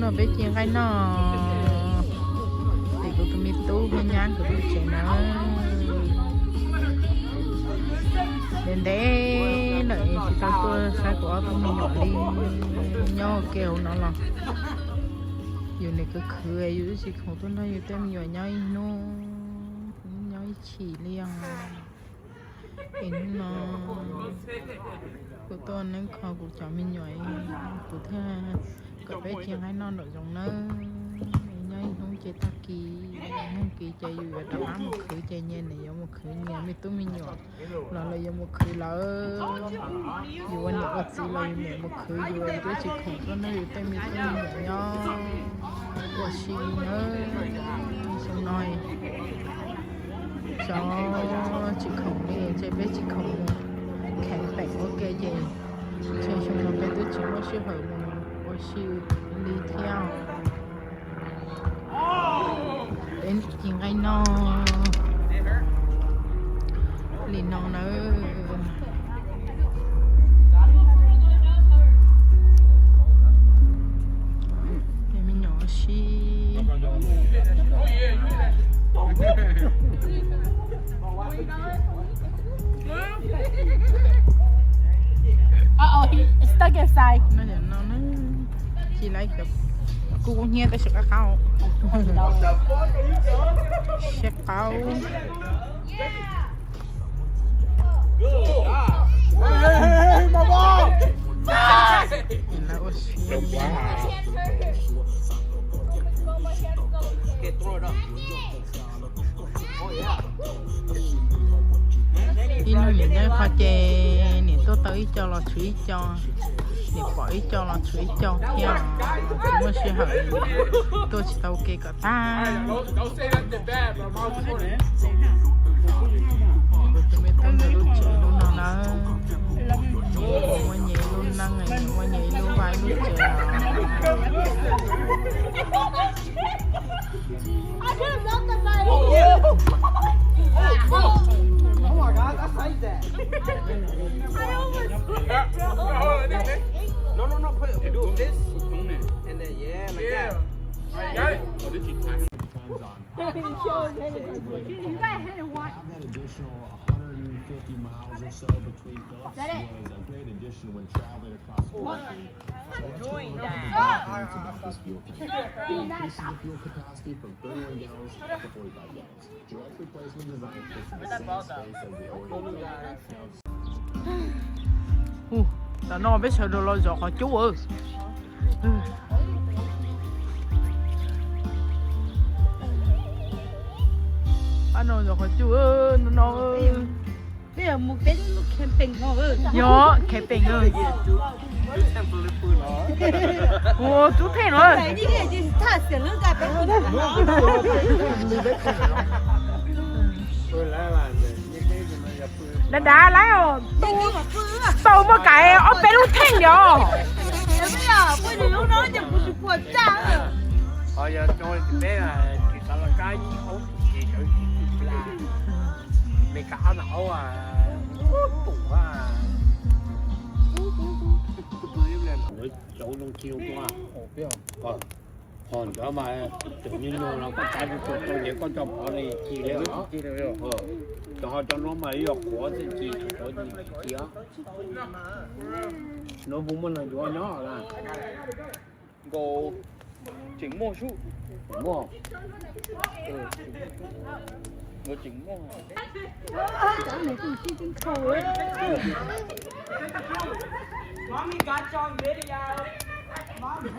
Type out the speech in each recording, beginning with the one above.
No peb ci nqaij noj tim kuv tus me tub thiab nyab nkawd lub tsev na. Ntev ntev lawm tsis tau tuaj saib kuv ob tug me nyuam li. Nyob ua ke hauv no los yus niam khwv khwv, yus twb tsis khoom tuaj nrog yus tej me nyuam nyob ib hnub, nyob ib chim li os. Es hnub no kuv tuaj neb kho kuv cov me nyuam, kuv thiaj kom peb ci nqaij noj nraum zoov nawb. Nyob ib hnub ces tag kis, nag kis ces yus yuav rov qab mus khwv ces nyias niam yuav mus khwv nyias me tub me nyuam los lawv yuav mus khwv lawv. Yus ua niam ua txiv los yus niam mus khwv, yus twb tsis khoom tuaj nrog yus tej me tub me nyuam nyob ua si nawb. Xyoo no xyov tsis khoom li, ces peb tsis khoom mus kheev peem ua ke ces ntshe xyoo no peb twb tsis muaj sij hawm mus ua si li thiab. Peb ci nqaij noj li no nawb. Ces me nyuam ua si. Uh-oh, he's stuck inside. No, no, no. Ci laiv cov kub hnyiab tab sis qab qab. Siab qaub. Ib leeg niam nyob qhov ces niam tuaj tau ib co los tshuav ib co, niam pom ib co los tshuav ib co thiab, tsis muaj sij hawm tuaj tsis tau ua ke kom tag. Kuv tus me tub ntawm lub tsev lub no na, muaj nyias ib lub neej, muaj nyias ib lub vaj lub tsev. I could have knocked the guy over. Oh my God, I saved that. I almost flipped, bro. No, no, no, put it, do this. And then, yeah, like that. You guys had to watch. That it? Doing that. Ub, tam no peb sawv daws los zov qhov cub. Pab no zov qhov cub no. Yog khev peem. Ua tub theej no. Dav dav lawm os. Tau muaj kais ob peb lub theej li os. Cov zoo ci zoo tuaj. Ho ntawd mas cov nyuj nyuj no koj tsav tsis tau ces koj coj pov li ci li os. Cov ho cov no mas yog qhuav xwb ci tsis tau ci os. No puas muaj neeg yuav nyob na? Nkaus tseem muaj sub. Muaj. Nkaus tseem muaj. Mommy got y'all video. Mommy.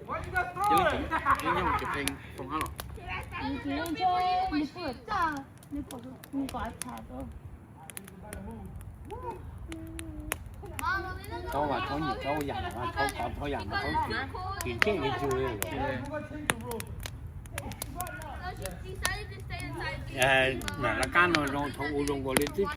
Why you guys throwing? Thaub mas thaub nyiam thaub yam mas thaub kov thaub yam mas thaub tsis ntsej li twg li. Nam laj kab no zoo thaum ub zoo nkaus li twb